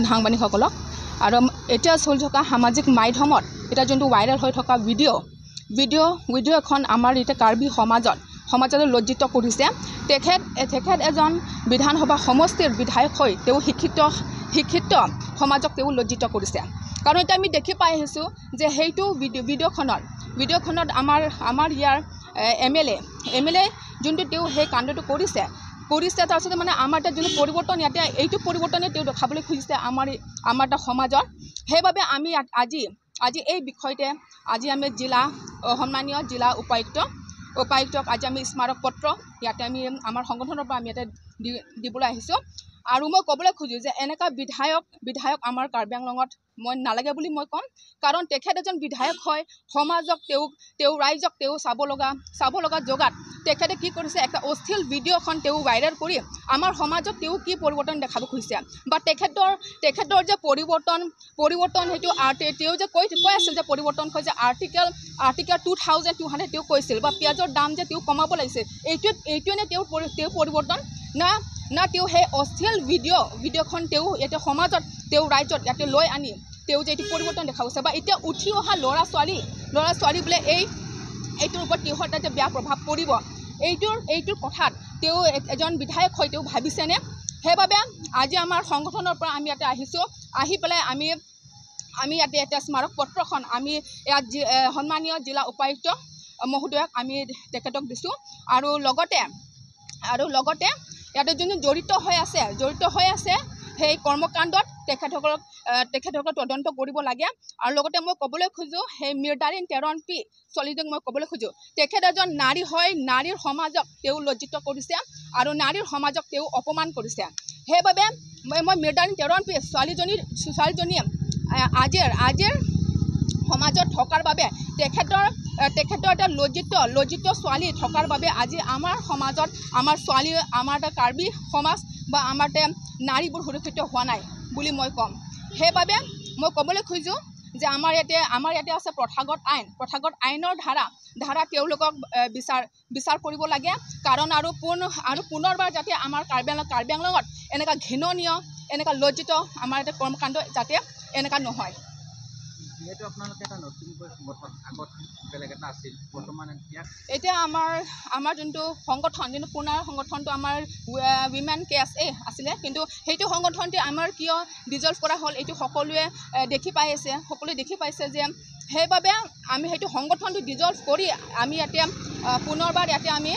সাংবাদিকসকলক। আৰু এতিয়া চলি থকা সামাজিক মাধ্যমত এতিয়া যোনটো ভাইৰেল হৈ থকা ভিডিঅ' ভিডিঅ' ভিডিঅ' এখন আমাৰ এতিয়া কাৰ্বি সমাজত লজ্জিত কৰিছে। তেখেত এজন বিধানসভা সমষ্টিৰ বিধায়ক হৈ তেওঁ শিক্ষিত সমাজক তেওঁ লজ্জিত কৰিছে। কাৰণ এতিয়া আমি দেখি পাই আহিছোঁ যে সেইটো ভিডিঅ'খনত আমাৰ ইয়াৰ এম এল এ যোনটো তেওঁ সেই কাণ্ডটো কৰিছে, তাৰপিছতে মানে আমাৰ তাত যোনটো পৰিৱৰ্তন, ইয়াতে এইটো পৰিৱৰ্তনে তেওঁ দেখাবলৈ খুজিছে আমাৰ এটা সমাজত। সেইবাবে আমি আজি এই বিষয়তে আজি আমি সন্মানীয় জিলা উপায়ুক্তক আজি আমি স্মাৰক পত্ৰ ইয়াতে আমি আমাৰ সংগঠনৰ পৰা আমি ইয়াতে দিবলৈ আহিছোঁ। আৰু মই ক'বলৈ খোজোঁ যে এনেকুৱা বিধায়ক আমাৰ কাৰ্বি আংলঙত মই নালাগে বুলি মই ক'ম। কাৰণ তেখেত এজন বিধায়ক হয়, সমাজক তেওঁ ৰাইজক তেওঁ চাব লগা জেগাত তেখেতে কি কৰিছে? এটা অশ্লীল ভিডিঅ'খন তেওঁ ভাইৰেল কৰি আমাৰ সমাজত তেওঁ কি পৰিৱৰ্তন দেখাব খুজিছে? বা তেখেতৰ যে পৰিৱৰ্তন সেইটো তেওঁ যে কৈ আছিল যে পৰিৱৰ্তন হয় যে আৰ্টিকেল 2200 তেওঁ কৈছিল বা পিঁয়াজৰ দাম যে তেওঁ কমাব লাগিছিল, এইটোৱে নে তেওঁ পৰিৱৰ্তন না তেওঁ সেই অশ্লীল ভিডিঅ'খন তেওঁ ইয়াতে সমাজত, তেওঁ ৰাজ্যত ইয়াতে লৈ আনি তেওঁ যে এইটো পৰিৱৰ্তন দেখা গৈছে? বা এতিয়া উঠি অহা ল'ৰা ছোৱালী বোলে এইটোৰ ওপৰত কিহৰ এটা যে বেয়া প্ৰভাৱ পৰিব, এইটোৰ কথাত তেওঁ এজন বিধায়ক হৈ তেওঁ ভাবিছেনে? সেইবাবে আজি আমাৰ সংগঠনৰ পৰা আমি ইয়াতে আহিছোঁ। আহি পেলাই আমি ইয়াতে এতিয়া স্মাৰক পত্ৰখন আমি ইয়াত সন্মানীয় জিলা উপায়ুক্ত মহোদয়ক আমি তেখেতক দিছোঁ। আৰু লগতে ইয়াতে যোন জড়িত হৈ আছে সেই কৰ্মকাণ্ডত, তেখেতসকলক তদন্ত কৰিব লাগে। আৰু লগতে মই ক'বলৈ খোজোঁ, সেই মিৰ্দাৰিন টেৰণ পি ছোৱালীজনীক মই ক'বলৈ খোজোঁ, তেখেত এজন নাৰী হয়, নাৰীৰ সমাজক তেওঁ লজ্জিত কৰিছে আৰু নাৰীৰ সমাজক তেওঁ অপমান কৰিছে। সেইবাবে মই মিৰ্দাৰিন টেৰণ পি ছোৱালীজনীয়ে আজিৰ সমাজত থকাৰ বাবে, তেখেতৰ এটা লজ্জিত ছোৱালী থকাৰ বাবে আজি আমাৰ সমাজত আমাৰ ছোৱালী, আমাৰ এটা কাৰ্বি সমাজ বা আমাৰ এটা নাৰীবোৰ সুৰক্ষিত হোৱা নাই বুলি মই ক'ম। সেইবাবে মই ক'বলৈ খোজোঁ যে আমাৰ ইয়াতে আছে প্ৰথাগত আইন। প্ৰথাগত আইনৰ ধাৰা তেওঁলোকক বিচাৰ কৰিব লাগে। কাৰণ আৰু পুনৰবাৰ যাতে আমাৰ কাৰ্বি আংলঙত এনেকুৱা ঘৃণনীয়, এনেকুৱা লজ্জিত আমাৰ ইয়াতে কৰ্মকাণ্ড যাতে এনেকুৱা নহয়। যিহেতু আপোনালোকে এটা নতুনকৈ সংগঠন, আগত বেলেগ এটা আছিল, বৰ্তমান এতিয়া এতিয়া আমাৰ যোনটো সংগঠন, যোনটো পুনৰ সংগঠনটো আমাৰ উইমেন কেএছএ আছিলে, কিন্তু সেইটো সংগঠনটো আমাৰ কিয় ডিজল্ভ কৰা হ'ল, এইটো সকলোৱে দেখি পাই আছে। সকলোৱে দেখি পাইছে যে সেইবাবে আমি সেইটো সংগঠনটো ডিজল্ভ কৰি আমি ইয়াতে পুনৰবাৰ ইয়াতে আমি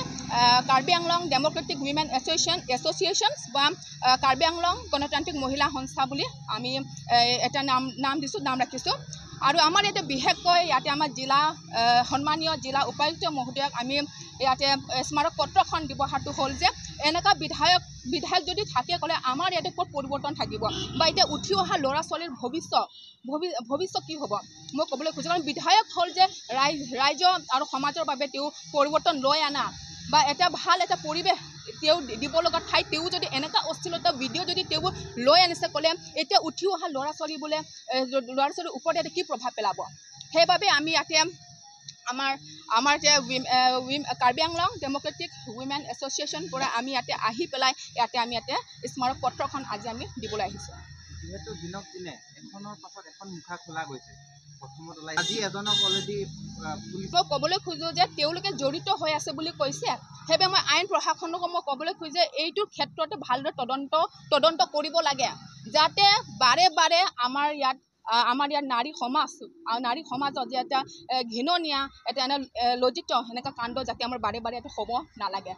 Karbi Anglong Democratic women associations বা কাৰ্বি আংলং গণতান্ত্ৰিক মহিলা সংস্থা বুলি আমি এটা নাম দিছোঁ, নাম ৰাখিছোঁ। আৰু আমাৰ ইয়াতে বিশেষকৈ ইয়াতে আমাৰ সন্মানীয় জিলা উপায়ুক্ত মহোদয়ক আমি ইয়াতে স্মাৰক পত্ৰখন দিব হ'ল যে এনেকুৱা বিধায়ক যদি থাকে ক'লে আমাৰ ইয়াতে ক'ত পৰিৱৰ্তন থাকিব? বা এতিয়া উঠি অহা ল'ৰা ছোৱালীৰ ভৱিষ্যত কি হ'ব, মই ক'বলৈ খোজোঁ। কাৰণ বিধায়ক হ'ল যে ৰাইজ আৰু সমাজৰ বাবে তেওঁ পৰিৱৰ্তন লৈ অনা বা এটা ভাল এটা পৰিৱেশ তেওঁ দিব লগা ঠাইত তেওঁ যদি এনেকুৱা অশ্লীলতা ভিডিঅ' যদি তেওঁ লৈ আনিছে ক'লে এতিয়া উঠি অহা ল'ৰা ছোৱালী বোলে ল'ৰা ছোৱালীৰ ওপৰত ইয়াতে কি প্ৰভাৱ পেলাব? সেইবাবে আমি ইয়াতে আমাৰ যে Karbi Anglong Democratic women association পৰা আমি ইয়াতে আহি পেলাই ইয়াতে আমি ইয়াতে স্মাৰক পত্ৰখন আজি আমি দিবলৈ আহিছোঁ। যিহেতু দিনক দিনে এখনৰ পাছত এখন মুখা খোলা গৈছে, প্ৰথমত ওলাই আজি এজনক অলৰেডি পুলিচ মই ক'বলৈ খোজোঁ যে তেওঁলোকে জড়িত হৈ আছে বুলি কৈছে। সেইবাবে মই আইন প্ৰশাসনকো মই ক'বলৈ খোজোঁ যে এইটোৰ ক্ষেত্ৰতে ভালদৰে তদন্ত কৰিব লাগে, যাতে বাৰে বাৰে আমাৰ ইয়াত নাৰী সমাজত যে এটা ঘৃণনীয়া, এটা এনে লজ্জিত সেনেকুৱা কাণ্ড যাতে আমাৰ বাৰে বাৰে ইয়াতে হ'ব নালাগে।